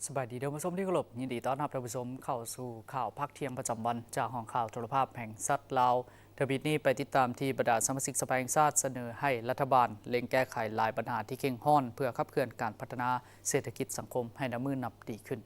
ສະບາຍດີທ່ານຜູ້ຊົມທີ່ເຄົາລົບ, ຍິນດີຕ້ອນຮັບທ່ານຜູ້ຊົມເຂົ້າສູ່ຂ່າວພາກທ່ຽງປະຈຳວັນ ຈາກຫ້ອງຂ່າວໂທລະພາບແຫ່ງຊາດລາວ. ທຳອິດນີ້ໄປຕິດຕາມທີ່ບັນດາສະມາຊິກສະພາແຫ່ງຊາດສະເໜີໃຫ້ລັດຖະບານເລັ່ງແກ້ໄຂຫຼາຍບັນຫາທີ່ເຄັ່ງຮ້ອນ ເພື່ອຂັບເຄື່ອນການພັດທະນາເສດຖະກິດສັງຄົມໃຫ້ນັບມື້ນັບດີຂຶ້ນ.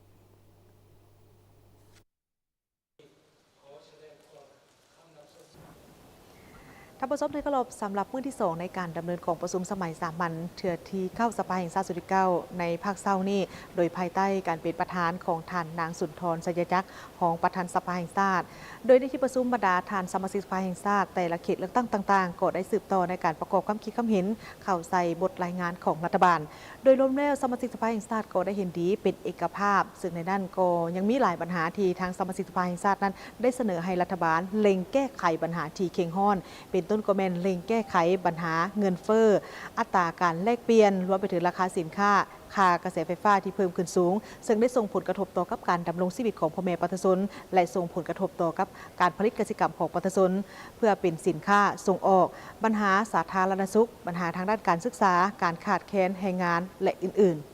ທ່ານຜູ້ຊົມທີ່ເຄົາລົບ, ສຳລັບມື້ທີສອງໃນການດຳເນີນກອງປະຊຸມສະໄໝສາມັນເທື່ອທີເກົ້າ ສະພາແຫ່ງຊາດຊຸດທີເກົ້າ ໃນພາກເຊົ້ານີ້ ໂດຍພາຍໃຕ້ການເປັນປະທານຂອງທ່ານນາງ ສຸນທອນ ໄຊຍະຈັກ ຮອງປະທານສະພາແຫ່ງຊາດ. ໂດຍໃນທີ່ປະຊຸມ ບັນດາທ່ານສະມາຊິກສະພາແຫ່ງຊາດແຕ່ລະເຂດເລືອກຕັ້ງຕ່າງໆ ກໍໄດ້ສືບຕໍ່ໃນການປະກອບຄວາມຄິດຄວາມເຫັນເຂົ້າໃສ່ບົດລາຍງານຂອງລັດຖະບານ. ໂດຍລວມແລ້ວ ສະມາຊິກສະພາແຫ່ງຊາດກໍໄດ້ເຫັນດີເປັນເອກະພາບ, ເຊິ່ງໃນນັ້ນກໍຍັງມີຫຼາຍບັນຫາທີ່ທາງສະມາຊິກສະພາແຫ່ງຊາດນັ້ນໄດ້ສະເໜີໃຫ້ລັດຖະບານເລັ່ງແກ້ໄຂບັນຫາທີ່ເຄັ່ງຮ້ອນ, ເປັນຕົ້ນກໍແມ່ນເລັ່ງແກ້ໄຂບັນຫາເງິນເຟີ້, ອັດຕາການແລກປ່ຽນ, ລວມໄປເຖິງລາຄາສິນຄ້າ, ຄ່າກະແສໄຟຟ້າທີ່ເພີ່ມຂຶ້ນສູງ, ເຊິ່ງໄດ້ສົ່ງຜົນກະທົບຕໍ່ກັບການດຳລົງຊີວິດຂອງພໍ່ແມ່ປະຊາຊົນ ແລະ ສົ່ງຜົນກະທົບຕໍ່ກັບການຜະລິດກະສິກຳຂອງປະຊາຊົນ ເພື່ອເປັນສິນຄ້າສົ່ງອອກ, ບັນຫາສາທາລະນະສຸກ, ບັນຫາທາງດ້ານການສຶກສາ, ການຂາດແຄນແຮງງານ ແລະ ອື່ນໆ.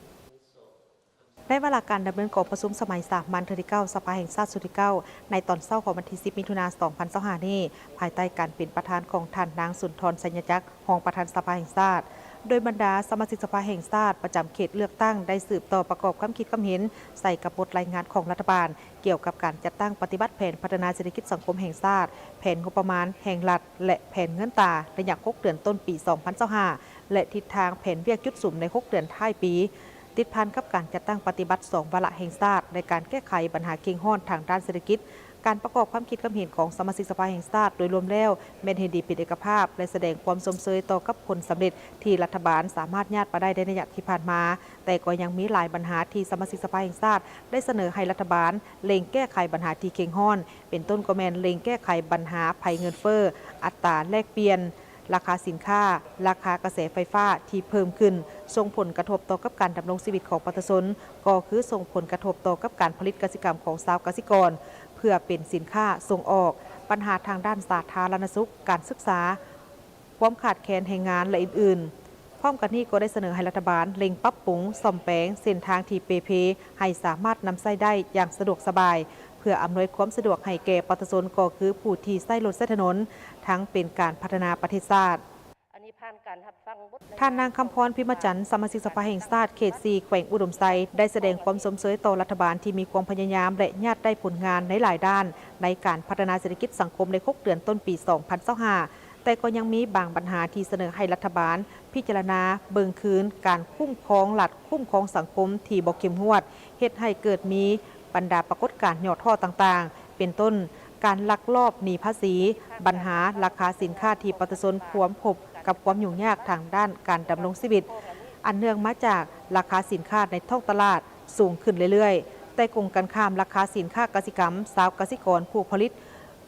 ໃນວາລະການດຳເນີນກອງປະຊຸມສະໄໝສາມັນເທື່ອທີເກົ້າ ສະພາແຫ່ງຊາດຊຸດທີເກົ້າ ໃນຕອນເຊົ້າຂອງວັນທີສິບ ມິຖຸນາ ສອງພັນຊາວຫ້ານີ້, ພາຍໃຕ້ການເປັນປະທານຂອງທ່ານນາງ ສຸນທອນ ໄຊຍະຈັກ ຮອງປະທານສະພາແຫ່ງຊາດ, ໂດຍບັນດາສະມາຊິກສະພາແຫ່ງຊາດປະຈຳເຂດເລືອກຕັ້ງໄດ້ສືບຕໍ່ປະກອບຄວາມຄິດຄວາມເຫັນໃສ່ກັບບົດລາຍງານຂອງລັດຖະບານ ກ່ຽວກັບການຈັດຕັ້ງປະຕິບັດແຜນພັດທະນາເສດຖະກິດສັງຄົມແຫ່ງຊາດ, ແຜນງົບປະມານແຫ່ງລັດ ແລະ ແຜນເງິນຕາໄລຍະຫົກເດືອນຕົ້ນປີສອງພັນຊາວຫ້າ ແລະ ທິດທາງແຜນວຽກຈຸດສຸມໃນຫົກເດືອນທ້າຍປີ, ຕິດພັນກັບການຈັດຕັ້ງປະຕິບັດສອງວາລະແຫ່ງຊາດ ໃນການແກ້ໄຂບັນຫາເຄັ່ງຮ້ອນທາງດ້ານເສດຖະກິດ. ການປະກອບຄວາມຄິດຄວາມເຫັນຂອງສະມາຊິກສະພາແຫ່ງຊາດໂດຍລວມແລ້ວ ແມ່ນເຫັນດີເປັນເອກະພາບ ແລະ ສະແດງຄວາມຊົມເຊີຍຕໍ່ກັບຜົນສຳເລັດທີ່ລັດຖະບານສາມາດຍາດມາໄດ້ໃນໄລຍະທີ່ຜ່ານມາ, ແຕ່ກໍຍັງມີຫຼາຍບັນຫາທີ່ສະມາຊິກສະພາແຫ່ງຊາດໄດ້ສະເໜີໃຫ້ລັດຖະບານເລັ່ງແກ້ໄຂບັນຫາທີ່ເຄັ່ງຮ້ອນ, ເປັນຕົ້ນກໍແມ່ນເລັ່ງແກ້ໄຂບັນຫາໄພເງິນເຟີ້, ອັດຕາແລກປ່ຽນ, ລາຄາສິນຄ້າ, ລາຄາກະແສໄຟຟ້າທີ່ເພີ່ມຂຶ້ນ, ສົ່ງຜົນກະທົບຕໍ່ກັບການດຳລົງຊີວິດຂອງປະຊາຊົນ, ກໍຄືສົ່ງຜົນກະທົບຕໍ່ກັບການຜະລິດກະສິກຳຂອງຊາວກະສິກອນ ເພື່ອເປັນສິນຄ້າສົ່ງອອກ, ບັນຫາທາງດ້ານສາທາລະນະສຸກ, ການສຶກສາ, ຄວາມຂາດແຄນແຮງງານ ແລະ ອື່ນໆ. ພ້ອມກັນນີ້ກໍໄດ້ສະເໜີໃຫ້ລັດຖະບານເລັ່ງປັບປຸງ, ສ້ອມແປງເສັ້ນທາງທີ່ເປ່ເພໃຫ້ສາມາດນຳໃຊ້ໄດ້ຢ່າງສະດວກສະບາຍ, ເພື່ອອຳນວຍຄວາມສະດວກໃຫ້ແກ່ປະຊາຊົນ ກໍຄືຜູ້ທີ່ໃຊ້ລົດໃຊ້ຖະໜົນ, ທັງເປັນການພັດທະນາປະເທດຊາດ. ອັນນີ້ຜ່ານການຮັບຟັງບົດລາຍງານຂອງ ທ່ານນາງ ຄຳພອນ ພິມມະຈັນ ສະມາຊິກສະພາແຫ່ງຊາດເຂດສີ່ ແຂວງອຸດົມໄຊ ໄດ້ສະແດງຄວາມຊົມເຊີຍຕໍ່ລັດຖະບານທີ່ມີຄວາມພະຍາຍາມ ແລະ ຍາດໄດ້ຜົນງານໃນຫຼາຍດ້ານ ໃນການພັດທະນາເສດຖະກິດສັງຄົມໃນຫົກເດືອນຕົ້ນປີສອງພັນຊາວຫ້າ, ແຕ່ກໍຍັງມີບາງບັນຫາທີ່ສະເໜີໃຫ້ລັດຖະບານພິຈາລະນາເບິ່ງຄືນການຄຸ້ມຄອງລັດ, ຄຸ້ມຄອງສັງຄົມທີ່ບໍ່ເຂັ້ມງວດ, ເຮັດໃຫ້ເກີດມີບັນດາປາກົດການຫຍໍ້ທໍ້ຕ່າງໆ ເປັນຕົ້ນ ການລັກລອບໜີພາສີ, ບັນຫາລາຄາສິນຄ້າທີ່ປະຊາຊົນພວມພົບກັບຄວາມຫຍຸ້ງຍາກທາງດ້ານການດຳລົງຊີວິດ ອັນເນື່ອງມາຈາກລາຄາສິນຄ້າໃນທ້ອງຕະຫຼາດສູງຂຶ້ນເລື້ອຍໆ, ແຕ່ກົງກັນຂ້າມ ລາຄາສິນຄ້າກະສິກຳ ຊາວກະສິກອນຜູ້ຜະລິດ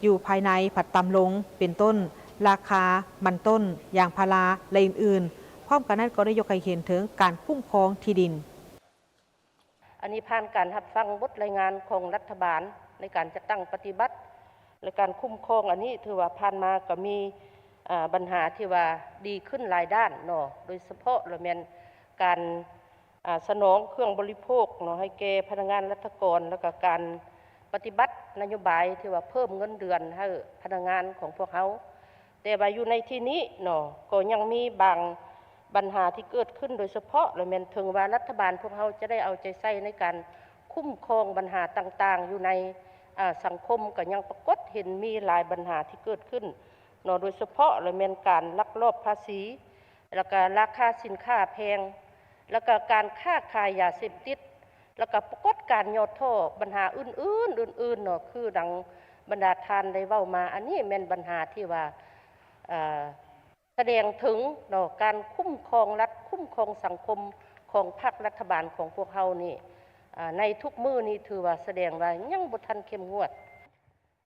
ຢູ່ພາຍໃນພັດຕ່ຳລົງ, ເປັນຕົ້ນ ລາຄາມັນຕົ້ນ, ຢາງພາລາ ແລະ ອື່ນໆ. ພ້ອມກັນນັ້ນກໍໄດ້ຍົກໃຫ້ເຫັນເຖິງການຄຸ້ມຄອງທີ່ດິນ. ອັນນີ້ຜ່ານການຮັບຟັງບົດລາຍງານຂອງລັດຖະບານໃນການຈັດຕັ້ງປະຕິບັດ ແລະ ການຄຸ້ມຄອງ ອັນນີ້ຖືວ່າຜ່ານມາກໍມີ ເອີ ບັນຫາທີ່ວ່າດີຂຶ້ນຫຼາຍດ້ານເນາະ, ໂດຍສະເພາະລະແມ່ນການ ອາ ສະໜອງເຄື່ອງບໍລິໂພກເນາະ ໃຫ້ແກ່ພະນັກງານລັດຖະກອນ ແລ້ວກໍການປະຕິບັດນະໂຍບາຍທີ່ວ່າເພີ່ມເງິນເດືອນໃຫ້ພະນັກງານຂອງພວກເຮົາ. ແຕ່ວ່າຢູ່ໃນທີ່ນີ້ເນາະ ກໍຍັງມີບາງບັນຫາທີ່ເກີດຂຶ້ນ ໂດຍສະເພາະລະແມ່ນເຖິງວ່າລັດຖະບານພວກເຮົາຈະໄດ້ເອົາໃຈໃສ່ໃນການຄຸ້ມຄອງບັນຫາຕ່າງໆ ຢູ່ໃນ ອາ ສັງຄົມ ກໍຍັງປາກົດເຫັນມີຫຼາຍບັນຫາທີ່ເກີດຂຶ້ນເນາະ, ໂດຍສະເພາະລະແມ່ນການລັກລອບພາສີ ແລ້ວກະລາຄາສິນຄ້າແພງ ແລ້ວກະການຄ້າຂາຍຢາເສບຕິດ ແລ້ວກະປາກົດການຫຍໍ້ທໍ້ ບັນຫາອື່ນໆ ອື່ນໆເນາະ ຄືດັ່ງບັນດາທ່ານໄດ້ເວົ້າມາ, ອັນນີ້ແມ່ນບັນຫາທີ່ວ່າ ເອີ ສະແດງເຖິງເນາະ ການຄຸ້ມຄອງລັດ, ຄຸ້ມຄອງສັງຄົມຂອງພັກລັດຖະບານຂອງພວກເຮົານີ້ ອາ ໃນທຸກມື້ນີ້ຖືວ່າສະແດງວ່າຍັງບໍ່ທັນເຂັ້ມງວດ.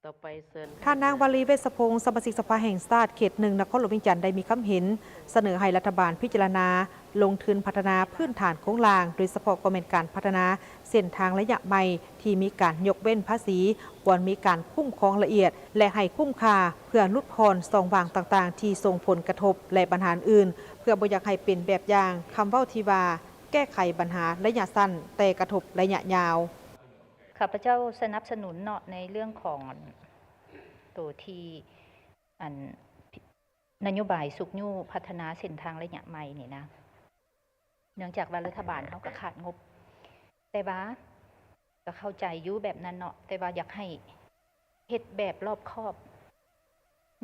ຕໍ່ໄປເຊີນ ທ່ານນາງ ວາລີ ເວດສະພົງ ສະມາຊິກສະພາແຫ່ງຊາດເຂດໜຶ່ງ ນະຄອນຫຼວງວຽງຈັນ ໄດ້ມີຄຳເຫັນສະເໜີໃຫ້ລັດຖະບານພິຈາລະນາລົງທຶນພັດທະນາພື້ນຖານໂຄງລ່າງ, ໂດຍສະເພາະກໍແມ່ນການພັດທະນາເສັ້ນທາງໄລຍະໃໝ່ທີ່ມີການຍົກເວັ້ນພາສີ, ຄວນມີການຄຸ້ມຄອງລະອຽດ ແລະ ໃຫ້ຄຸ້ມຄ່າ ເພື່ອຫຼຸດຜ່ອນຊ່ອງວ່າງຕ່າງໆທີ່ສົ່ງຜົນກະທົບ ແລະ ບັນຫາອື່ນ, ເພື່ອບໍ່ຢາກໃຫ້ເປັນແບບຢ່າງຄຳເວົ້າທີ່ວ່າ ແກ້ໄຂບັນຫາໄລຍະສັ້ນ ແຕ່ກະທົບໄລຍະຍາວ. ຂ້າພະເຈົ້າສະໜັບສະໜູນເນາະ ໃນເລື່ອງຂອງອັນ ໂຕທີ່ອັນ ນະໂຍບາຍຊຸກຍູ້ພັດທະນາເສັ້ນທາງໄລຍະໃໝ່ນີ້ນະ ເນື່ອງຈາກວ່າລັດຖະບານເຮົາກໍຂາດງົບ ແຕ່ວ່າກໍເຂົ້າໃຈຢູ່ແບບນັ້ນເນາະ ແຕ່ວ່າຢາກໃຫ້ເຮັດແບບລອບຄອບ.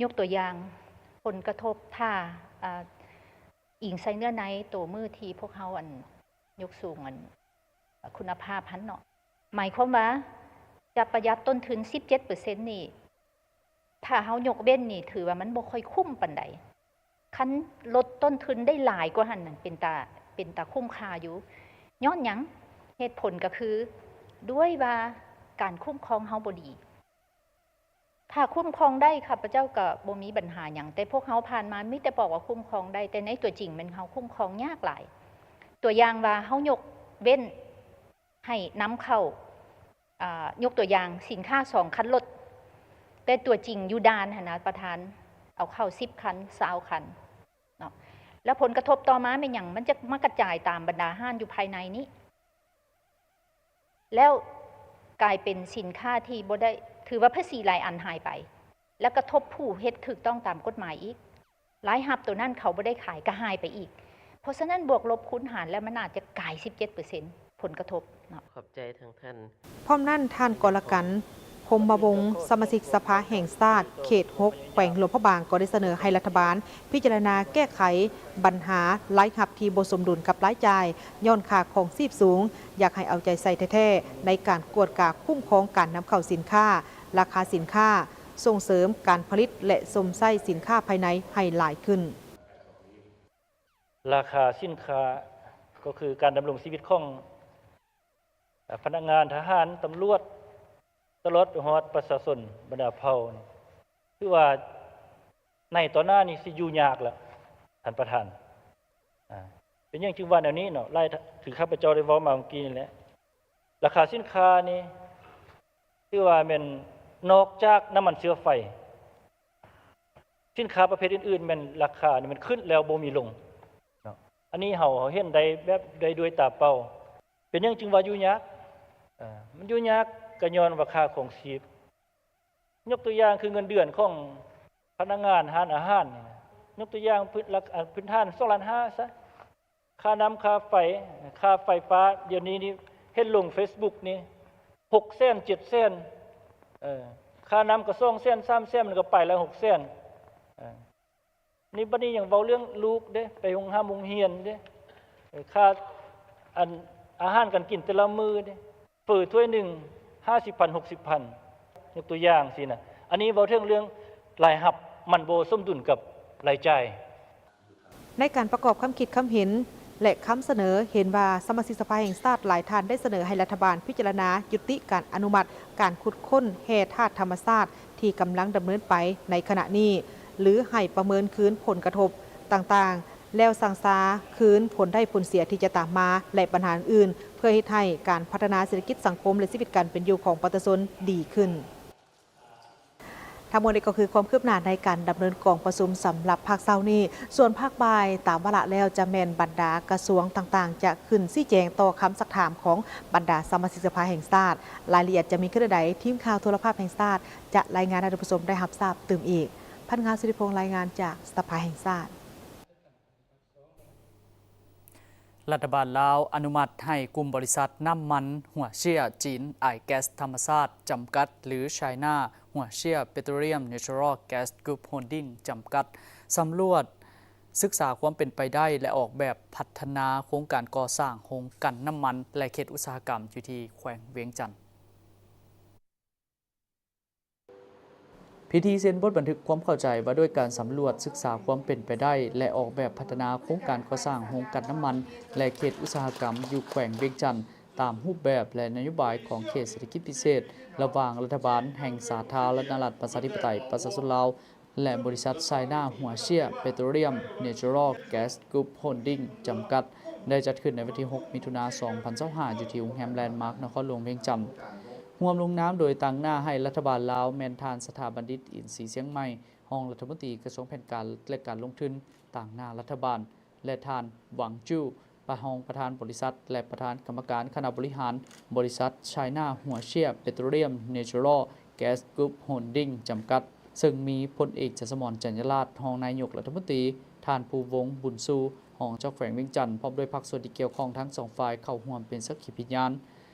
ຍົກຕົວຢ່າງ ຜົນກະທົບ ຖ້າ ອາ ອີງໃສ່ເນື້ອໃນໂຕມື້ທີ່ພວກເຮົາອັນ ຍົກສູງອັນ ຄຸນນະພາບຫັ້ນເນາະ ໝາຍຄວາມວ່າຈະປະຢັດຕົ້ນທຶນສິບເຈັດເປີເຊັນນີ້ ຖ້າເຮົາຍົກເວັ້ນນີ້ ຖືວ່າມັນບໍ່ຄ່ອຍຄຸ້ມປານໃດ. ຄັນລົດຕົ້ນທຶນໄດ້ຫຼາຍກວ່າຫັ້ນນັ້ນ ເປັນຕາ ເປັນຕາຄຸ້ມຄ່າຢູ່. ຍ້ອນຫຍັງ? ເຫດຜົນກໍຄື ດ້ວຍວ່າການຄຸ້ມຄອງເຮົາບໍ່ດີ. ຖ້າຄຸ້ມຄອງໄດ້ ຂ້າພະເຈົ້າກໍບໍ່ມີບັນຫາຫຍັງ, ແຕ່ພວກເຮົາຜ່ານມາມີແຕ່ບອກວ່າຄຸ້ມຄອງໄດ້, ແຕ່ໃນຕົວຈິງແມ່ນເຮົາຄຸ້ມຄອງຍາກຫຼາຍ. ຕົວຢ່າງວ່າເຮົາຍົກເວັ້ນໃຫ້ນຳເຂົ້າ ອາ ຍົກຕົວຢ່າງສິນຄ້າສອງຄັນລົດ, ແຕ່ຕົວຈິງຢູ່ດ່ານຫັ້ນນະປະທານ ເອົາເຂົ້າສິບຄັນ ຊາວຄັນເນາະ. ແລ້ວຜົນກະທົບຕໍ່ມາແມ່ນຫຍັງ? ມັນຈະມາກະຈາຍຕາມບັນດາຮ້ານຢູ່ພາຍໃນນີ້. ແລ້ວກາຍເປັນສິນຄ້າທີ່ບໍ່ໄດ້ ຖືວ່າພາສີຫຼາຍອັນຫາຍໄປ ແລະກະທົບຜູ້ເຮັດຖືກຕ້ອງຕາມກົດໝາຍອີກ. ລາຍຮັບໂຕນັ້ນເຂົາບໍ່ໄດ້ຂາຍກໍຫາຍໄປອີກ. ເພາະສະນັ້ນບວກລົບຄູນຫານແລ້ວມັນອາດຈະກາຍສິບເຈັດເປີເຊັນ ຜົນກະທົບເນາະ. ຂອບໃຈທາງທ່ານ. ພ້ອມນັ້ນ ທ່ານ ກໍລະກັນ ພົມມະວົງ ສະມາຊິກສະພາແຫ່ງຊາດ ເຂດຫົກ ແຂວງຫຼວງພະບາງ ກໍໄດ້ສະເໜີໃຫ້ລັດຖະບານ ພິຈາລະນາແກ້ໄຂບັນຫາລາຍຮັບທີ່ບໍ່ສົມດຸນກັບລາຍຈ່າຍ ຍ້ອນຄ່າຄອງຊີບສູງ, ຢາກໃຫ້ເອົາໃຈໃສ່ແທ້ໆ ໃນການກວດກາຄຸ້ມຄອງການນຳເຂົ້າສິນຄ້າ, ລາຄາສິນຄ້າ, ສົ່ງເສີມການຜະລິດ ແລະ ຊົມໃຊ້ສິນຄ້າພາຍໃນໃຫ້ຫຼາຍຂຶ້ນ. ລາຄາສິນຄ້າ ກໍຄືການດຳລົງຊີວິດຂອງ ພະນັກງານ, ທະຫານ, ຕຳຫຼວດ ຕະຫຼອດໄປຮອດປະຊາຊົນບັນດາເຜົ່ານີ້ ຖືວ່າໃນຕໍ່ໜ້ານີ້ຊິຢູ່ຍາກແລ້ວທ່ານປະທານ. ອາ ເປັນຫຍັງຈຶ່ງວ່າແນວນີ້ເນາະ? ຫຼາຍ ຄືຂ້າພະເຈົ້າໄດ້ເວົ້າມາເມື່ອກີ້ນີ້ແຫຼະ ລາຄາສິນຄ້ານີ້ຖືວ່າແມ່ນນອກຈາກນ້ຳມັນເຊື້ອໄຟ ສິນຄ້າປະເພດອື່ນໆ ແມ່ນລາຄານີ້ມັນຂຶ້ນແລ້ວບໍ່ມີລົງເນາະ. ອັນນີ້ເຮົາ ເຮົາເຫັນໄດ້ແບບໄດ້ດ້ວຍຕາເປົ່າ. ເປັນຫຍັງຈຶ່ງວ່າຢູ່ຍາກ? ເອີ ມັນຢູ່ຍາກກໍຍ້ອນວ່າຄ່າຄອງຊີບ. ຍົກຕົວຢ່າງຄືເງິນເດືອນຂອງພະນັກງານຮ້ານອາຫານນີ້ນະ, ຍົກຕົວຢ່າງພື້ນ ລະ ອາ ພື້ນຖານສອງລ້ານຫ້າຊະ, ຄ່ານ້ຳຄ່າໄຟ ຄ່າໄຟຟ້າ ດຽວນີ້ນີ້ເຫັນລົງເຟສບຸກນີ້ ຫົກແສນ ເຈັດແສນ ເອີ ຄ່ານ້ຳກໍສອງແສນ ສາມແສນ ມັນກໍໄປແລ້ວ ຫົກແສນ ເອີ. ນີ້ບັດນີ້ຍັງເວົ້າເລື່ອງລູກເດ້ ໄປໂຮງຮ່ຳໂຮງຮຽນເດ້ ເອີ ຄ່າອັນ ອາຫານການກິນແຕ່ລະມື້ເດ້ ເຝີຖ້ວຍໜຶ່ງ ຫ້າສິບພັນ ຫົກສິບພັນ ຍົກຕົວຢ່າງຊີ້ນະ. ອັນນີ້ເວົ້າເຖິງເລື່ອງລາຍຮັບ ມັນບໍ່ສົມດຸນກັບລາຍຈ່າຍ. ໃນການປະກອບຄຳຄິດຄຳເຫັນ ແລະ ຄຳສະເໜີ ເຫັນວ່າສະມາຊິກສະພາແຫ່ງຊາດຫຼາຍທ່ານໄດ້ສະເໜີໃຫ້ລັດຖະບານພິຈາລະນາຢຸດຕິການອະນຸມັດການຂຸດຄົ້ນແຮ່ທາດທຳມະຊາດທີ່ກຳລັງດຳເນີນໄປໃນຂະນະນີ້ ຫຼື ໃຫ້ປະເມີນຄືນຜົນກະທົບຕ່າງໆ ແລ້ວສັ່ງຊາຄືນຜົນໄດ້ຜົນເສຍທີ່ຈະຕາມມາ ແລະ ບັນຫາອື່ນໆ ເພື່ອເຮັດໃຫ້ການພັດທະນາເສດຖະກິດສັງຄົມ ແລະ ຊີວິດການເປັນຢູ່ຂອງປະຊາຊົນດີຂຶ້ນ. ທັງໝົດນີ້ກໍຄືຄວາມຄືບໜ້າໃນການດຳເນີນກອງປະຊຸມສຳລັບພາກເຊົ້ານີ້. ສ່ວນພາກບ່າຍຕາມວາລະແລ້ວຈະແມ່ນບັນດາກະຊວງຕ່າງໆ ຈະຂຶ້ນຊີ້ແຈງຕໍ່ຄຳຊັກຖາມຂອງບັນດາສະມາຊິກສະພາແຫ່ງຊາດ. ລາຍລະອຽດຈະມີຄືໃດ ທີມຂ່າວໂທລະພາບແຫ່ງຊາດຈະລາຍງານໃຫ້ທ່ານຜູ້ຊົມໄດ້ຮັບຊາບຕື່ມອີກ. ພັນງາ ສິລິພົງ ລາຍງານຈາກສະພາແຫ່ງຊາດ. ລັດຖະບານລາວອະນຸມັດໃຫ້ກຸ່ມບໍລິສັດນ້ຳມັນຫົວເຊື້ອຈີນ ອາຍແກັສທຳມະຊາດ ຈຳກັດ ຫຼື China Huaxia Petroleum Natural Gas Group Holding ຈຳກັດ ສຳຫຼວດ, ສຶກສາຄວາມເປັນໄປໄດ້ ແລະ ອອກແບບພັດທະນາໂຄງການກໍ່ສ້າງໂຮງກັ່ນນ້ຳມັນ ແລະ ເຂດອຸດສາຫະກຳ ຢູ່ທີ່ແຂວງວຽງຈັນ. ພິທີເຊັນບົດບັນທຶກຄວາມເຂົ້າໃຈວ່າດ້ວຍການສຳຫຼວດ, ສຶກສາຄວາມເປັນໄປໄດ້ ແລະ ອອກແບບພັດທະນາໂຄງການກໍ່ສ້າງໂຮງກັ່ນນ້ຳມັນ ແລະ ເຂດອຸດສາຫະກຳ ຢູ່ແຂວງວຽງຈັນ ຕາມຮູບແບບ ແລະ ນະໂຍບາຍຂອງເຂດເສດຖະກິດພິເສດ ລະຫວ່າງລັດຖະບານແຫ່ງສາທາລະນະລັດ ປະຊາທິປະໄຕ ປະຊາຊົນລາວ ແລະ ບໍລິສັດ China Huaxia Petroleum Natural Gas Group Holding ຈຳກັດ ໄດ້ຈັດຂຶ້ນໃນວັນທີຫົກ ມິຖຸນາ ສອງພັນຊາວຫ້າ ຢູ່ທີ່ໂຮງແຮມແລນມາກ ນະຄອນຫຼວງວຽງຈັນ. ຮ່ວມລົງນາມໂດຍຕາງໜ້າໃຫ້ລັດຖະບານລາວ ແມ່ນທ່ານ ສະຖາບັນດິດ ອິນສີຊຽງໃໝ່ ຮອງລັດຖະມົນຕີກະຊວງແຜນການ ແລະ ການລົງທຶນ ຕາງໜ້າລັດຖະບານ ແລະ ທ່ານ ຫວັງ ຈູ້ ປະ ຮອງປະທານບໍລິສັດ ແລະ ປະທານກຳມະການຄະນະບໍລິຫານບໍລິສັດ China Huaxia Petroleum Natural Gas Group Holding ຈຳກັດ, ເຊິ່ງມີພົນເອກ ຈະສະໝອນ ຈັນຍາລາດ ຮອງນາຍົກລັດຖະມົນຕີ, ທ່ານ ພູວົງ ບຸນຊູ ຮອງເຈົ້າແຂວງວຽງຈັນ ພ້ອມດ້ວຍພາກສ່ວນທີ່ກ່ຽວຂ້ອງທັງສອງຝ່າຍເຂົ້າຮ່ວມເປັນສັກຂີພະຍານ.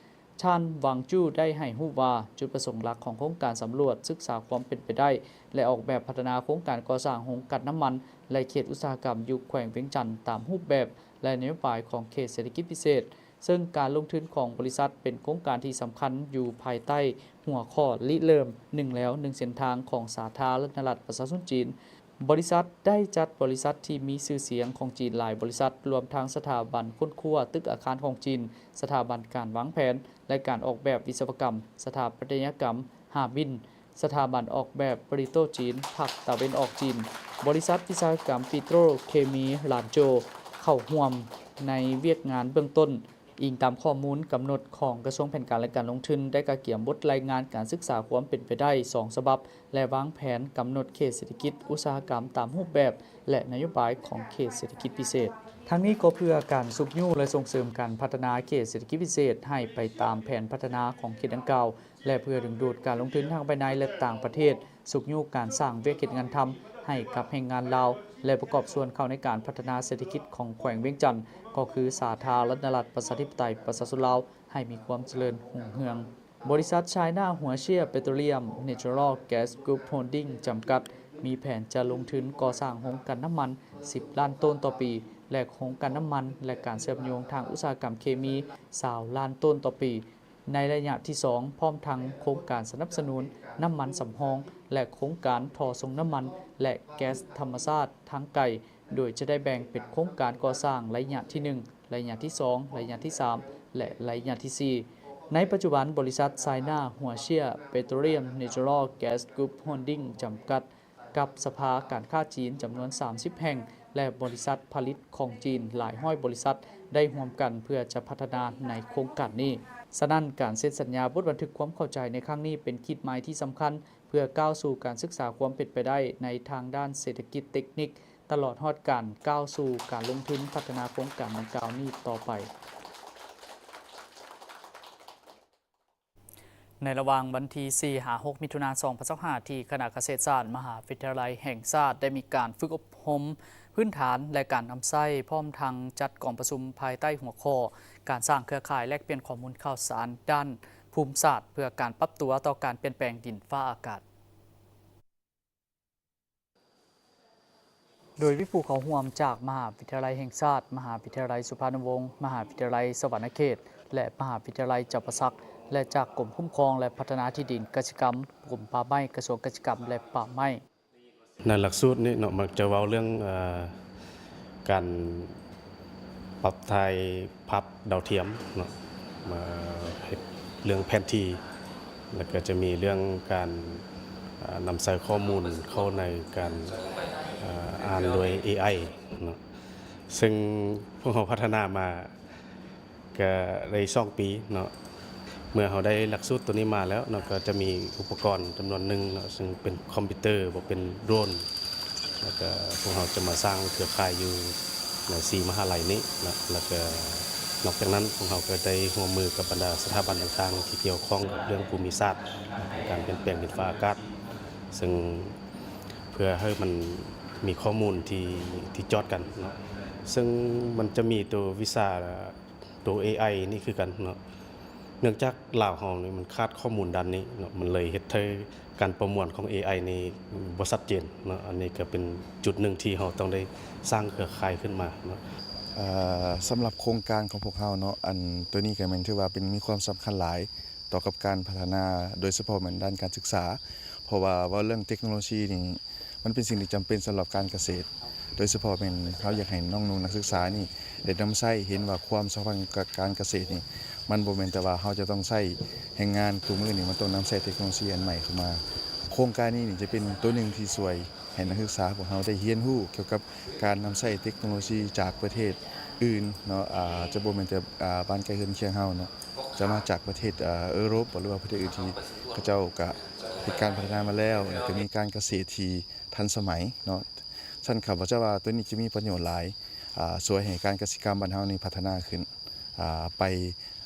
ທ່ານ ຫວັງຈູ້ ໄດ້ໃຫ້ຮູ້ວ່າ ຈຸດປະສົງຫຼັກຂອງໂຄງການສຳຫຼວດ, ສຶກສາຄວາມເປັນໄປໄດ້ ແລະ ອອກແບບພັດທະນາໂຄງການກໍ່ສ້າງໂຮງກັ່ນນ້ຳມັນ ແລະ ເຂດອຸດສາຫະກຳຢູ່ແຂວງວຽງຈັນ ຕາມຮູບແບບ ແລະ ນະໂຍບາຍຂອງເຂດເສດຖະກິດພິເສດ, ເຊິ່ງການລົງທຶນຂອງບໍລິສັດເປັນໂຄງການທີ່ສຳຄັນຢູ່ພາຍໃຕ້ຫົວຂໍ້ລິເລີ່ມໜຶ່ງແລວໜຶ່ງເສັ້ນທາງຂອງສາທາລະນະລັດປະຊາຊົນຈີນ. ບໍລິສັດໄດ້ຈັດບໍລິສັດທີ່ມີຊື່ສຽງຂອງຈີນຫຼາຍບໍລິສັດ, ລວມທັງສະຖາບັນຄົ້ນຄວ້າຕຶກອາຄານຂອງຈີນ, ສະຖາບັນການວາງແຜນ ແລະ ການອອກແບບວິສະວະກຳ, ສະຖາປັດຕະຍະກຳ Harbin, ສະຖາບັນອອກແບບ Paleto ຈີນ, ພາກຕາເວັນອອກຈີນ, ບໍລິສັດວິສະວະກຳປິໂຕຣເຄມີ Lanzhou ເຂົ້າຮ່ວມໃນວຽກງານເບື້ອງຕົ້ນ. ອີງຕາມຂໍ້ມູນກຳນົດຂອງກະຊວງແຜນການ ແລະ ການລົງທຶນ ໄດ້ກະກຽມບົດລາຍງານການສຶກສາຄວາມເປັນໄປໄດ້ສອງສະບັບ ແລະ ວາງແຜນກຳນົດເຂດເສດຖະກິດອຸດສາຫະກຳຕາມຮູບແບບ ແລະ ນະໂຍບາຍຂອງເຂດເສດຖະກິດພິເສດ. ທັງນີ້ກໍເພື່ອການຊຸກຍູ້ ແລະ ສົ່ງເສີມການພັດທະນາເຂດເສດຖະກິດພິເສດໃຫ້ໄປຕາມແຜນພັດທະນາຂອງເຂດດັ່ງກ່າວ ແລະ ເພື່ອດຶງດູດການລົງທຶນທັງພາຍໃນ ແລະ ຕ່າງປະເທດ, ຊຸກຍູ້ການສ້າງວຽກເຮັດງານທຳໃຫ້ກັບແຮງງານລາວ ແລະ ປະກອບສ່ວນເຂົ້າໃນການພັດທະນາເສດຖະກິດຂອງແຂວງວຽງຈັນ ກໍຄືສາທາລະນະລັດປະຊາທິປະໄຕປະຊາຊົນລາວ ໃຫ້ມີຄວາມຈະເລີນຮຸ່ງເຮືອງ. ບໍລິສັດ China Huaxia Petroleum Natural Gas Group Holding ຈຳກັດ ມີແຜນຈະລົງທຶນກໍ່ສ້າງໂຮງກັ່ນນ້ຳມັນສິບລ້ານໂຕນຕໍ່ປີ ແລະ ໂຮງກັ່ນນ້ຳມັນ ແລະ ການເຊື່ອມໂຍງທາງອຸດສາຫະກຳເຄມີຊາວລ້ານໂຕນຕໍ່ປີ ໃນໄລຍະທີສອງ ພ້ອມທັງໂຄງການສະໜັບສະໜູນນ້ຳມັນສຳຮອງ ແລະ ໂຄງການທໍ່ສົ່ງນ້ຳມັນ ແລະ ແກັສທຳມະຊາດທາງໄກ, ໂດຍຈະໄດ້ແບ່ງເປັນໂຄງການກໍ່ສ້າງໄລຍະທີໜຶ່ງ, ໄລຍະທີສອງ, ໄລຍະທີສາມ ແລະ ໄລຍະທີສີ່. ໃນປັດຈຸບັນ, ບໍລິສັດ China Huaxia Petroleum Natural Gas Group Holding ຈຳກັດ ກັບສະພາການຄ້າຈີນຈຳນວນສາມສິບແຫ່ງ ແລະ ບໍລິສັດຜະລິດຂອງຈີນຫຼາຍຮ້ອຍບໍລິສັດ ໄດ້ຮ່ວມກັນເພື່ອຈະພັດທະນາໃນໂຄງການນີ້. ສະນັ້ນ, ການເຊັນສັນຍາບົດບັນທຶກຄວາມເຂົ້າໃຈໃນຄັ້ງນີ້ເປັນຂີດໝາຍທີ່ສຳຄັນ ເພື່ອກ້າວສູ່ການສຶກສາຄວາມເປັນໄປໄດ້ໃນທາງດ້ານເສດຖະກິດເຕັກນິກ, ຕະຫຼອດຮອດການກ້າວສູ່ການລົງທຶນພັດທະນາໂຄງການດັ່ງກ່າວນີ້ຕໍ່ໄປ. ໃນລະຫວ່າງວັນທີສີ່ຫາຫົກ ມິຖຸນາ ສອງພັນຊາວຫ້າ ທີ່ຄະນະກະເສດສາດ ມະຫາວິທະຍາໄລແຫ່ງຊາດ ໄດ້ມີການຝຶກອົບຮົມພື້ນຖານ ແລະ ການນຳໃຊ້ ພ້ອມທັງຈັດກອງປະຊຸມພາຍໃຕ້ຫົວຂໍ້ ການສ້າງເຄືອຂ່າຍແລກປ່ຽນຂໍ້ມູນຂ່າວສານດ້ານພູມສາດ ເພື່ອການປັບຕົວຕໍ່ການປ່ຽນແປງດິນຟ້າອາກາດ. ໂດຍມີຜູ້ເຂົ້າຮ່ວມຈາກມະຫາວິທະຍາໄລແຫ່ງຊາດ, ມະຫາວິທະຍາໄລສຸພານຸວົງ, ມະຫາວິທະຍາໄລສະຫວັນນະເຂດ ແລະ ມະຫາວິທະຍາໄລຈຳປາສັກ ແລະ ຈາກກົມຄຸ້ມຄອງ ແລະ ພັດທະນາທີ່ດິນກະສິກຳ, ກົມປ່າໄມ້, ກະຊວງກະສິກຳ ແລະ ປ່າໄມ້. ໃນຫຼັກສູດນີ້ເນາະ ມັກຈະເວົ້າເລື່ອງ ເອີ ການປັບຖ່າຍພາບດາວທຽມເນາະ ມາເຮັດເລື່ອງແຜນທີ່ ແລ້ວກໍຈະມີເລື່ອງການ ເອີ ນຳໃຊ້ຂໍ້ມູນເຂົ້າໃນການ ເອີ ອ່ານໂດຍ ເອໄອ ເນາະ ເຊິ່ງພວກເຮົາພັດທະນາມາ ກໍໄດ້ສອງປີເນາະ ເມື່ອເຮົາໄດ້ຫຼັກສູດຕົວນີ້ມາແລ້ວເນາະ ກໍຈະມີອຸປະກອນຈຳນວນໜຶ່ງເນາະ ເຊິ່ງເປັນຄອມພິວເຕີ ບໍ່ເປັນໂດຣນ ແລ້ວກໍພວກເຮົາຈະມາສ້າງເຄືອຂ່າຍຢູ່ໃນສີ່ມະຫາໄລນີ້ເນາະ ແລ້ວກໍນອກຈາກນັ້ນ ພວກເຮົາກໍໄດ້ຮ່ວມມືກັບບັນດາສະຖາບັນຕ່າງໆ ທີ່ກ່ຽວຂ້ອງກັບເລື່ອງພູມິສາດ ການປ່ຽນແປງດິນຟ້າອາກາດ ເຊິ່ງເພື່ອໃຫ້ມັນມີຂໍ້ມູນທີ່ ທີ່ຈອດກັນເນາະ ເຊິ່ງມັນຈະມີໂຕວິຊາ ໂຕ ເອໄອ ນີ້ຄືກັນເນາະ ເນື່ອງຈາກລາວເຮົານີ້ມັນຂາດຂໍ້ມູນດ້ານນີ້ເນາະ ມັນເລີຍເຮັດໃຫ້ການປະມວນຂອງ ເອໄອ ນີ້ບໍ່ຊັດເຈນເນາະ ອັນນີ້ກໍເປັນຈຸດໜຶ່ງທີ່ເຮົາຕ້ອງໄດ້ສ້າງເຄືອຂ່າຍຂຶ້ນມາເນາະ. ເອີ ສຳລັບໂຄງການຂອງພວກເຮົາເນາະ ອັນໂຕນີ້ກໍແມ່ນຖືວ່າເປັນ ມີຄວາມສຳຄັນຫຼາຍຕໍ່ກັບການພັດທະນາ ໂດຍສະເພາະແມ່ນດ້ານການສຶກສາ ເພາະວ່າເວົ້າເລື່ອງເຕັກໂນໂລຊີນີ້ ມັນເປັນສິ່ງທີ່ຈຳເປັນສຳລັບການກະເສດ ໂດຍສະເພາະແມ່ນເຮົາຢາກໃຫ້ນ້ອງໆນັກສຶກສານີ້ໄດ້ນຳໃຊ້ ເຫັນວ່າຄວາມສຳຄັນການກະເສດນີ້ ມັນບໍ່ແມ່ນແຕ່ວ່າເຮົາຈະຕ້ອງໃຊ້ແຮງງານ, ທຸກມື້ນີ້ມັນຕ້ອງນຳໃຊ້ເຕັກໂນໂລຊີອັນໃໝ່ເຂົ້າມາ. ໂຄງການນີ້ນີ້ຈະເປັນຕົວໜຶ່ງທີ່ຊ່ວຍໃຫ້ນັກສຶກສາພວກເຮົາໄດ້ຮຽນຮູ້ກ່ຽວກັບການນຳໃຊ້ເຕັກໂນໂລຊີຈາກປະເທດອື່ນເນາະ ອາ ຈະບໍ່ແມ່ນແຕ່ ອາ ບ້ານໃກ້ເຮືອນຄຽງເຮົາເນາະ ຈະມາຈາກປະເທດ ອາ ເອີຣົບ ຫຼືວ່າປະເທດອື່ນທີ່ເຂົາເຈົ້າກະເຮັດການພັດທະນາມາແລ້ວ ແລ້ວກະມີການກະເສດທີ່ ທັນສະໄໝເນາະ. ຊັ້ນຂ້າພະເຈົ້າວ່າໂຕນີ້ຈະມີປະໂຫຍດຫຼາຍ ອາ ຊ່ວຍໃຫ້ການກະສິກຳບ້ານເຮົານີ້ພັດທະນາຂຶ້ນ ອາ ໄປ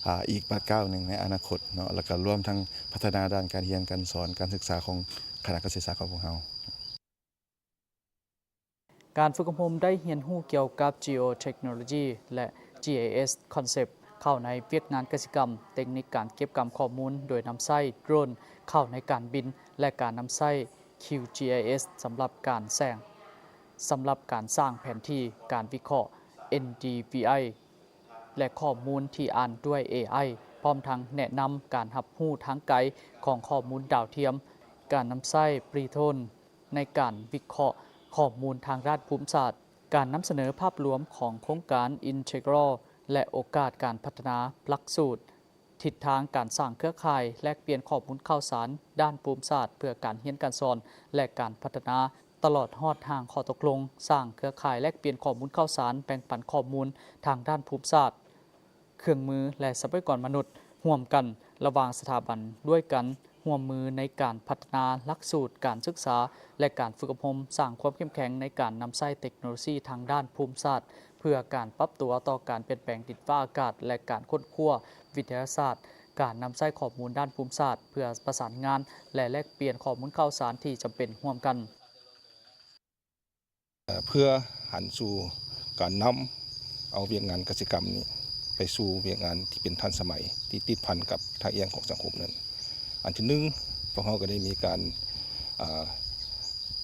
ອາ ອີກບາດກ້າວໜຶ່ງໃນອະນາຄົດເນາະ ແລ້ວກໍລວມທັງພັດທະນາດ້ານການຮຽນການສອນ ການສຶກສາຂອງຄະນະກະເສດສາຂອງພວກເຮົາ. ການຝຶກອົບຮົມໄດ້ຮຽນຮູ້ກ່ຽວກັບ Geotechnology ແລະ GIS Concept ເຂົ້າໃນວຽກງານກະສິກຳ, ເຕັກນິກການເກັບກຳຂໍ້ມູນໂດຍນຳໃຊ້ໂດຣນເຂົ້າໃນການບິນ ແລະ ການນຳໃຊ້ QGIS ສຳລັບການແສງ, ສຳລັບການສ້າງແຜນທີ່, ການວິເຄາະ NDVI ແລະ ຂໍ້ມູນທີ່ອ່ານດ້ວຍ AI ພ້ອມທັງແນະນຳການຮັບຮູ້ທາງໄກຂອງຂໍ້ມູນດາວທຽມ, ການນຳໃຊ້ Python ໃນການວິເຄາະຂໍ້ມູນທາງດ້ານພູມສາດ, ການນຳສະເໜີພາບລວມຂອງໂຄງການ Integral ແລະ ໂອກາດການພັດທະນາຫຼັກສູດ, ທິດທາງການສ້າງເຄືອຂ່າຍແລກປ່ຽນຂໍ້ມູນຂ່າວສານດ້ານພູມສາດເພື່ອການຮຽນການສອນ ແລະ ການພັດທະນາ, ຕະຫຼອດຮອດຮ່າງຂໍ້ຕົກລົງສ້າງເຄືອຂ່າຍແລກປ່ຽນຂໍ້ມູນຂ່າວສານ, ແບ່ງປັນຂໍ້ມູນທາງດ້ານພູມສາດ, ເຄື່ອງມື ແລະ ຊັບພະຍາກອນມະນຸດຮ່ວມກັນລະຫວ່າງສະຖາບັນດ້ວຍກັນ ຮ່ວມມືໃນການພັດທະນາຫຼັກສູດການສຶກສາ ແລະ ການຝຶກອົບຮົມ, ສ້າງຄວາມເຂັ້ມແຂງໃນການນຳໃຊ້ເຕັກໂນໂລຊີທາງດ້ານພູມສາດ ເພື່ອການປັບຕົວຕໍ່ການປ່ຽນແປງດິນຟ້າອາກາດ ແລະ ການຄົ້ນຄວ້າວິທະຍາສາດ, ການນຳໃຊ້ຂໍ້ມູນດ້ານພູມສາດ ເພື່ອປະສານງານ ແລະ ແລກປ່ຽນຂໍ້ມູນຂ່າວສານທີ່ຈຳເປັນຮ່ວມກັນ. ເພື່ອຫັນສູ່ການນຳເອົາວຽກງານກະສິກຳນີ້ໄປສູ່ວຽກງານທີ່ເປັນທັນສະໄໝ ທີ່ຕິດພັນກັບທ່າອ່ຽງຂອງສັງຄົມນັ້ນ. ອັນທີໜຶ່ງ, ພວກເຮົາກໍໄດ້ມີການ ອ່າ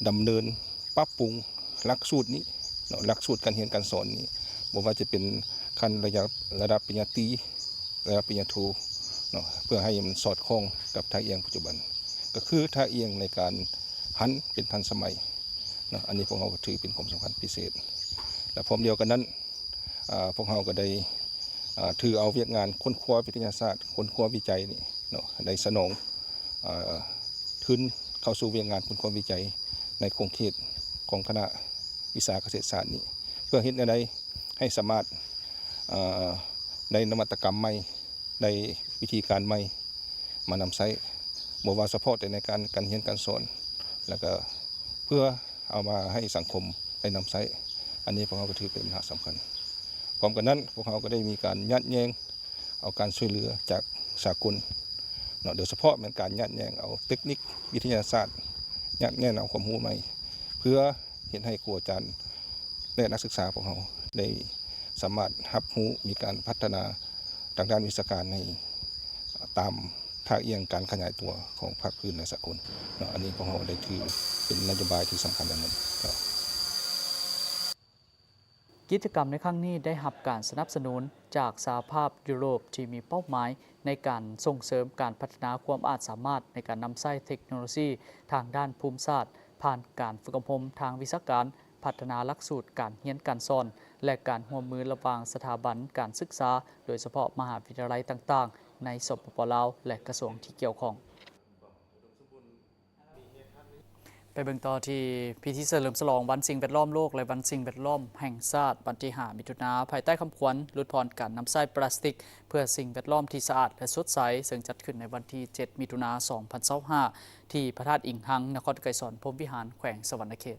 ດຳເນີນປັບປຸງຫຼັກສູດນີ້ເນາະ, ຫຼັກສູດການຮຽນການສອນນີ້ ບໍ່ວ່າຈະເປັນຂັ້ນລະດັບ ລະດັບປະລິນຍາຕີ ລະດັບປະລິນຍາໂທເນາະ ເພື່ອໃຫ້ມັນສອດຄ່ອງກັບທ່າອ່ຽງປັດຈຸບັນ ກໍຄືທ່າອ່ຽງໃນການຫັນເປັນທັນສະໄໝເນາະ. ອັນນີ້ພວກເຮົາກໍຖືເປັນຄວາມສຳຄັນພິເສດ ແລະ ພ້ອມດຽວກັນນັ້ນ ອາ ພວກເຮົາກໍໄດ້ ອາ ຖືເອົາວຽກງານຄົ້ນຄວ້າວິທະຍາສາດ, ຄົ້ນຄວ້າວິໄຈນີ້ເນາະ ໄດ້ສະໜອງ ອາ ທຶນເຂົ້າສູ່ວຽກງານຄົ້ນຄວ້າວິໄຈໃນຂົງເຂດຂອງຄະນະວິຊາກະເສດສາດນີ້ ເພື່ອເຮັດແນວໃດໃຫ້ສາມາດ ເອີ ໄດ້ນະວັດຕະກຳໃໝ່, ໄດ້ວິທີການໃໝ່ມານຳໃຊ້ ບໍ່ວ່າສະເພາະແຕ່ໃນການ ການຮຽນການສອນ ແລ້ວກໍເພື່ອເອົາມາໃຫ້ສັງຄົມໄດ້ນຳໃຊ້. ອັນນີ້ພວກເຮົາກໍຖືເປັນບັນຫາສຳຄັນ. ພ້ອມກັນນັ້ນ, ພວກເຮົາກໍໄດ້ມີການຍາດແຍ່ງ ເອົາການຊ່ວຍເຫຼືອຈາກສາກົນເນາະ, ໂດຍສະເພາະແມ່ນການຍາດແຍ່ງເອົາເຕັກນິກວິທະຍາສາດ, ຍາດແຍ່ງເອົາຄວາມຮູ້ໃໝ່ ເພື່ອເຮັດໃຫ້ຄູອາຈານ ແລະ ນັກສຶກສາພວກເຮົາໄດ້ສາມາດຮັບຮູ້, ມີການພັດທະນາທາງດ້ານວິຊາການໃນ ຕາມທ່າອ່ຽງການຂະຫຍາຍຕົວຂອງພາກພື້ນ ແລະ ສາກົນເນາະ. ອັນນີ້ພວກເຮົາໄດ້ຖືເປັນນະໂຍບາຍທີ່ສຳຄັນອັນໜຶ່ງເນາະ. ກິດຈະກຳໃນຄັ້ງນີ້ໄດ້ຮັບການສະໜັບສະໜູນຈາກສະຫະພາບຢູໂຣບ ທີ່ມີເປົ້າໝາຍໃນການສົ່ງເສີມການພັດທະນາຄວາມອາດສາມາດໃນການນຳໃຊ້ເຕັກໂນໂລຊີທາງດ້ານພູມສາດ ຜ່ານການຝຶກອົບຮົມທາງວິຊາການ, ພັດທະນາຫຼັກສູດການຮຽນການສອນ ແລະ ການຮ່ວມມືລະຫວ່າງສະຖາບັນການສຶກສາ, ໂດຍສະເພາະມະຫາວິທະຍາໄລຕ່າງໆ ໃນ ສປປ ລາວ ແລະ ກະຊວງທີ່ກ່ຽວຂ້ອງ. ໄປເບິ່ງຕໍ່ທີ່ພິທີສະເຫຼີມສະຫຼອງວັນສິ່ງແວດລ້ອມໂລກ ແລະ ວັນສິ່ງແວດລ້ອມແຫ່ງຊາດ ວັນທີຫ້າ ມິຖຸນາ ພາຍໃຕ້ຄຳຂວັນ ຫຼຸດຜ່ອນການນຳໃຊ້ປລາສຕິກ ເພື່ອສິ່ງແວດລ້ອມທີ່ສະອາດ ແລະ ສົດໃສ, ເຊິ່ງຈັດຂຶ້ນໃນວັນທີເຈັດ ມິຖຸນາ ສອງພັນຊາວຫ້າ ທີ່ພະທາດອິງຮັງ ນະຄອນໄກສອນ ພົມວິຫານ ແຂວງສະຫວັນນະເຂດ.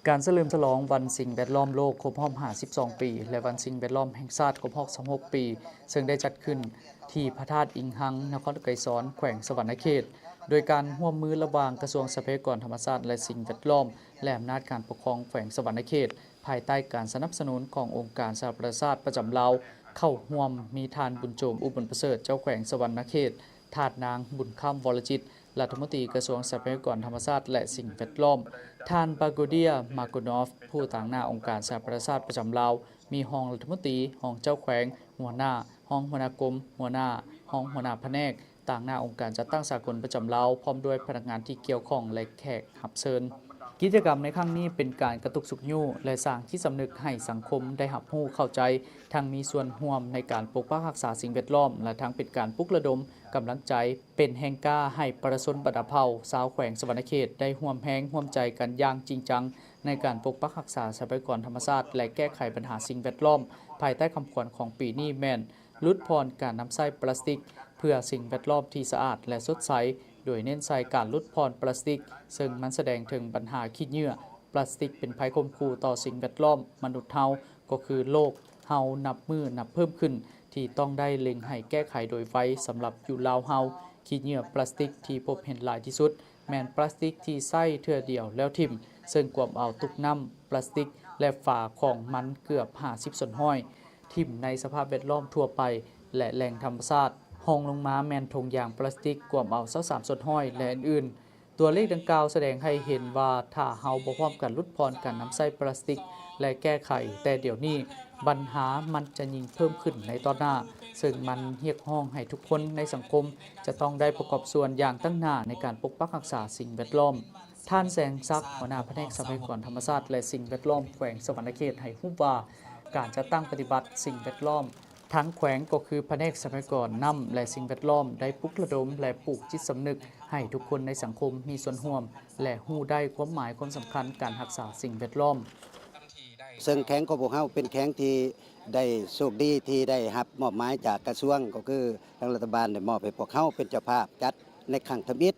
ການສະເຫຼີມສະຫຼອງວັນສິ່ງແວດລ້ອມໂລກຄົບຮອບຫ້າສິບສອງປີ ແລະ ວັນສິ່ງແວດລ້ອມແຫ່ງຊາດຄົບຮອບຊາວຫົກປີ ເຊິ່ງໄດ້ຈັດຂຶ້ນທີ່ພະທາດອິງຮັງ ນະຄອນໄກສອນ ແຂວງສະຫວັນນະເຂດ ໂດຍການຮ່ວມມືລະຫວ່າງກະຊວງຊັບພະຍາກອນທຳມະຊາດ ແລະ ສິ່ງແວດລ້ອມ ແລະ ອຳນາດການປົກຄອງແຂວງສະຫວັນນະເຂດ ພາຍໃຕ້ການສະໜັບສະໜູນຂອງອົງການສະຫະປະຊາຊາດປະຈຳລາວ ເຂົ້າຮ່ວມມີທ່ານ ບຸນໂຈມ ອຸບົນປະເສີດ ເຈົ້າແຂວງສະຫວັນນະເຂດ, ທ່ານນາງ ບຸນຄຳ ວໍລະຈິດ ລັດຖະມົນຕີກະຊວງຊັບພະຍາກອນທຳມະຊາດ ແລະ ສິ່ງແວດລ້ອມ, ທ່ານ ບາໂກເດຍ ມາໂກນອຟ ຜູ້ຕາງໜ້າອົງການສະຫະປະຊາຊາດປະຈຳລາວ, ມີຮອງລັດຖະມົນຕີ, ຮອງເຈົ້າແຂວງ, ຫົວໜ້າ, ຮອງຫົວໜ້າກົມ, ຫົວໜ້າ, ຮອງຫົວໜ້າພະແນກ, ຕາງໜ້າອົງການຈັດຕັ້ງສາກົນປະຈຳລາວ ພ້ອມດ້ວຍພະນັກງານທີ່ກ່ຽວຂ້ອງ ແລະ ແຂກຮັບເຊີນ. ກິດຈະກຳໃນຄັ້ງນີ້ເປັນການກະຕຸກຊຸກຍູ້ ແລະ ສ້າງຈິດສຳນຶກໃຫ້ສັງຄົມໄດ້ຮັບຮູ້ເຂົ້າໃຈ, ທັງມີສ່ວນຮ່ວມໃນການປົກປັກຮັກສາສິ່ງແວດລ້ອມ ແລະ ທັງເປັນການປຸກລະດົມກຳລັງໃຈ, ເປັນແຮງກ້າໃຫ້ປະຊາຊົນບັນດາເຜົ່າຊາວແຂວງສະຫວັນນະເຂດໄດ້ຮ່ວມແຮງຮ່ວມໃຈກັນຢ່າງຈິງຈັງ ໃນການປົກປັກຮັກສາຊັບພະຍາກອນທຳມະຊາດ ແລະ ແກ້ໄຂບັນຫາສິ່ງແວດລ້ອມ ພາຍໃຕ້ຄຳຂວັນຂອງປີນີ້ແມ່ນ ຫຼຸດຜ່ອນການນຳໃຊ້ປລາສຕິກ ເພື່ອສິ່ງແວດລ້ອມທີ່ສະອາດ ແລະ ສົດໃສ, ໂດຍເນັ້ນໃສ່ການຫຼຸດຜ່ອນປລາສຕິກ, ເຊິ່ງມັນສະແດງເຖິງບັນຫາຂີ້ເຫຍື້ອ. ປລາສຕິກເປັນໄພຂົ່ມຂູ່ຕໍ່ສິ່ງແວດລ້ອມມະນຸດເຮົາ, ກໍຄືໂລກເຮົານັບມື້ນັບເພີ່ມຂຶ້ນ ທີ່ຕ້ອງໄດ້ເລັ່ງໃຫ້ແກ້ໄຂໂດຍໄວ. ສຳລັບຢູ່ລາວເຮົາ, ຂີ້ເຫຍື້ອປລາສຕິກທີ່ພົບເຫັນຫຼາຍທີ່ສຸດ ແມ່ນປລາສຕິກທີ່ໃຊ້ເທື່ອດຽວແລ້ວຖິ້ມ, ເຊິ່ງກວມເອົາຕຸກນ້ຳປລາສຕິກ ແລະ ຝາຂອງມັນເກືອບຫ້າສິບສ່ວນຮ້ອຍ ຖິ້ມໃນສະພາບແວດລ້ອມທົ່ວໄປ ແລະ ແຫຼ່ງທຳມະຊາດ. ຮອງລົງມາແມ່ນຖົງຢາງປລາສຕິກ ກວມເອົາຊາວສາມສ່ວນຮ້ອຍ ແລະ ອື່ນໆ. ຕົວເລກດັ່ງກ່າວສະແດງໃຫ້ເຫັນວ່າ ຖ້າເຮົາບໍ່ພ້ອມກັນຫຼຸດຜ່ອນການນຳໃຊ້ປລາສຕິກ ແລະ ແກ້ໄຂແຕ່ດຽວນີ້, ບັນຫາມັນຈະຍິ່ງເພີ່ມຂຶ້ນໃນຕອນໜ້າ, ເຊິ່ງມັນຮຽກຮ້ອງໃຫ້ທຸກຄົນໃນສັງຄົມຈະຕ້ອງໄດ້ປະກອບສ່ວນຢ່າງຕັ້ງໜ້າໃນການປົກປັກຮັກສາສິ່ງແວດລ້ອມ. ທ່ານ ແສງສັກ ຫົວໜ້າພະແນກຊັບພະຍາກອນທຳມະຊາດ ແລະ ສິ່ງແວດລ້ອມແຂວງສະຫວັນນະເຂດ ໃຫ້ຮູ້ວ່າ ການຈັດຕັ້ງປະຕິບັດສິ່ງແວດລ້ອມທາງແຂວງ ກໍຄືພະແນກຊັບພະຍາກອນນ້ຳ ແລະ ສິ່ງແວດລ້ອມ ໄດ້ປຸກລະດົມ ແລະ ປູກຈິດສຳນຶກໃຫ້ທຸກຄົນໃນສັງຄົມມີສ່ວນຮ່ວມ ແລະ ຮູ້ໄດ້ຄວາມໝາຍຄວາມສຳຄັນການຮັກສາສິ່ງແວດລ້ອມ. ເຊິ່ງແຂວງຂອງພວກເຮົາເປັນແຂວງທີ່ໄດ້ໂຊກດີທີ່ໄດ້ຮັບມອບໝາຍຈາກກະຊວງ ກໍຄືທາງລັດຖະບານໄດ້ມອບໃຫ້ພວກເຮົາເປັນເຈົ້າພາບຈັດໃນຄັ້ງທຳອິດ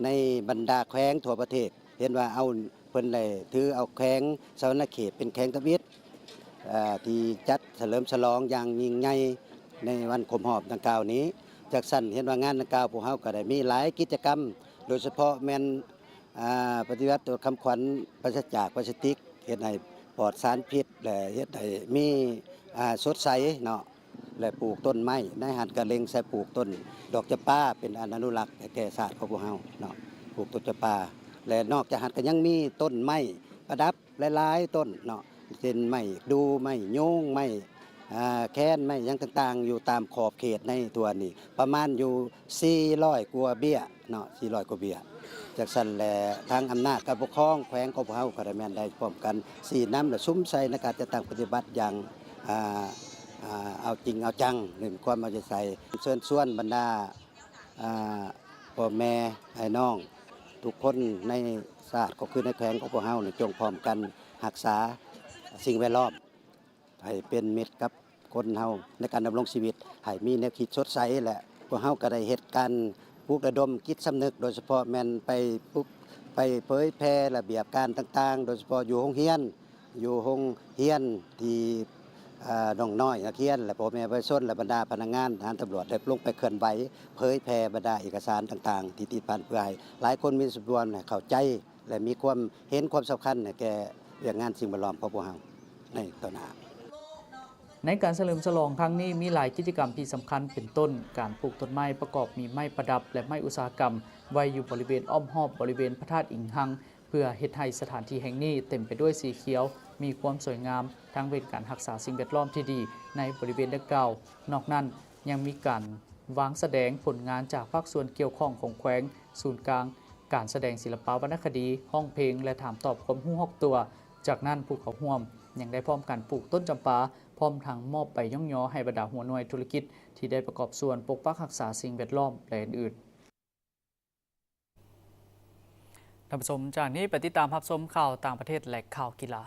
ໃນບັນດາແຂວງທົ່ວປະເທດ. ເຫັນວ່າເອົາ ເພິ່ນໄດ້ຖືເອົາແຂວງສະຫວັນນະເຂດເປັນແຂວງທຳອິດ ເອີ ທີ່ຈັດສະເຫຼີມສະຫຼອງຢ່າງຍິ່ງໃຫຍ່ໃນວັນຄົບຮອບດັ່ງກ່າວນີ້. ຈາກຊັ້ນເຫັນວ່າງານດັ່ງກ່າວ ພວກເຮົາກໍໄດ້ມີຫຼາຍກິດຈະກຳ, ໂດຍສະເພາະແມ່ນ ອາ ປະຕິບັດຕົວຄຳຂວັນປາສະຈາກພລາສຕິກ ເຮັດໃຫ້ປອດສານພິດ ແລະ ເຮັດໃຫ້ມີ ອາ ສົດໃສເນາະ ແລະ ປູກຕົ້ນໄມ້. ໃນຫັ້ນກະເລັງໃສ່ປູກຕົ້ນດອກຈຳປາ ເປັນອັນອະນຸລັກແກ່ຊາດຂອງພວກເຮົາເນາະ, ປູກຕົ້ນຈຳປາ. ແລະ ນອກຈາກຫັ້ນກະຍັງມີຕົ້ນໄມ້ປະດັບ ຫຼາຍໆຕົ້ນເນາະ ເຊັ່ນໄມ້ດູ່ ໄມ້ຍູງ ໄມ້ ອາ ແຄນ ໄມ້ຫຍັງຕ່າງໆ ຢູ່ຕາມຂອບເຂດໃນທົ່ວນີ້ ປະມານຢູ່ສີ່ຮ້ອຍກວ່າເບ້ຍເນາະ, ສີ່ຮ້ອຍກວ່າເບ້ຍ. ຈາກຊັ້ນແຫຼະ ທາງອຳນາດການປົກຄອງແຂວງຂອງພວກເຮົາກໍໄດ້ແມ່ນໄດ້ພ້ອມກັນຊີ້ນຳ ແລະ ສຸມໃສ່ໃນການຈັດຕັ້ງປະຕິບັດຢ່າງ ອາ ອາ ເອົາຈິງເອົາຈັງ ເນັ້ນຄວາມເອົາໃຈໃສ່. ເຊີນຊວນບັນດາ ອາ ພໍ່ແມ່ອ້າຍນ້ອງທຸກຄົນໃນຊາດ ກໍຄືໃນແຂວງຂອງພວກເຮົານີ້ ຈົ່ງພ້ອມກັນຮັກສາສິ່ງແວດລ້ອມໃຫ້ເປັນມິດກັບຄົນເຮົາໃນການດຳລົງຊີວິດ ໃຫ້ມີແນວຄິດສົດໃສ. ແລະ ພວກເຮົາກໍໄດ້ເຮັດການປຸກລະດົມຈິດສຳນຶກ ໂດຍສະເພາະແມ່ນໄປປຸກ ໄປເຜີຍແຜ່ລະບຽບການຕ່າງໆ ໂດຍສະເພາະຢູ່ໂຮງຮຽນ ຢູ່ໂຮງຮຽນທີ່ ເອີ ນ້ອງນ້ອຍນັກຮຽນ ແລະ ພໍ່ແມ່ປະຊາຊົນ ແລະ ບັນດາພະນັກງານທະຫານຕຳຫຼວດ ໄດ້ລົງໄປເຄື່ອນໄຫວເຜີຍແຜ່ບັນດາເອກະສານຕ່າງໆທີ່ຕິດພັນ ເພື່ອໃຫ້ຫຼາຍຄົນມີສ່ວນຮ່ວມ ໃຫ້ເຂົ້າໃຈ ແລະ ມີຄວາມເຫັນຄວາມສຳຄັນໃຫ້ແກ່ວຽກງານສິ່ງແວດລ້ອມຂອງພວກເຮົາໃນຕໍ່ໜ້າ. ໃນການສະເຫຼີມສະຫຼອງຄັ້ງນີ້ ມີຫຼາຍກິດຈະກຳທີ່ສຳຄັນ ເປັນຕົ້ນ ການປູກຕົ້ນໄມ້ປະກອບມີໄມ້ປະດັບ ແລະ ໄມ້ອຸດສາຫະກຳ ໄວ້ຢູ່ບໍລິເວນອ້ອມຮອບບໍລິເວນພະທາດອິງຮັງ ເພື່ອເຮັດໃຫ້ສະຖານທີ່ແຫ່ງນີ້ເຕັມໄປດ້ວຍສີຂຽວ, ມີຄວາມສວຍງາມ, ທັງເປັນການຮັກສາສິ່ງແວດລ້ອມທີ່ດີໃນບໍລິເວນດັ່ງກ່າວ. ນອກນັ້ນ, ຍັງມີການວາງສະແດງຜົນງານຈາກພາກສ່ວນກ່ຽວຂ້ອງຂອງແຂວງ, ສູນກາງ, ການສະແດງສິລະປະວັນນະຄະດີ, ຮ້ອງເພງ ແລະ ຖາມຕອບຄວາມຮູ້ຮອບຕົວ. ຈາກນັ້ນ, ຜູ້ເຂົ້າຮ່ວມຍັງໄດ້ພ້ອມກັນປູກຕົ້ນຈຳປາ, ພ້ອມທັງມອບໃບຍ້ອງຍໍໃຫ້ບັນດາຫົວໜ່ວຍທຸລະກິດທີ່ໄດ້ປະກອບສ່ວນປົກປັກຮັກສາສິ່ງແວດລ້ອມ ແລະ ອື່ນໆ. ທ່ານຜູ້ຊົມ, ຈາກນີ້ໄປຕິດຕາມຮັບຊົມຂ່າວຕ່າງປະເທດ ແລະ ຂ່າວກິລາ.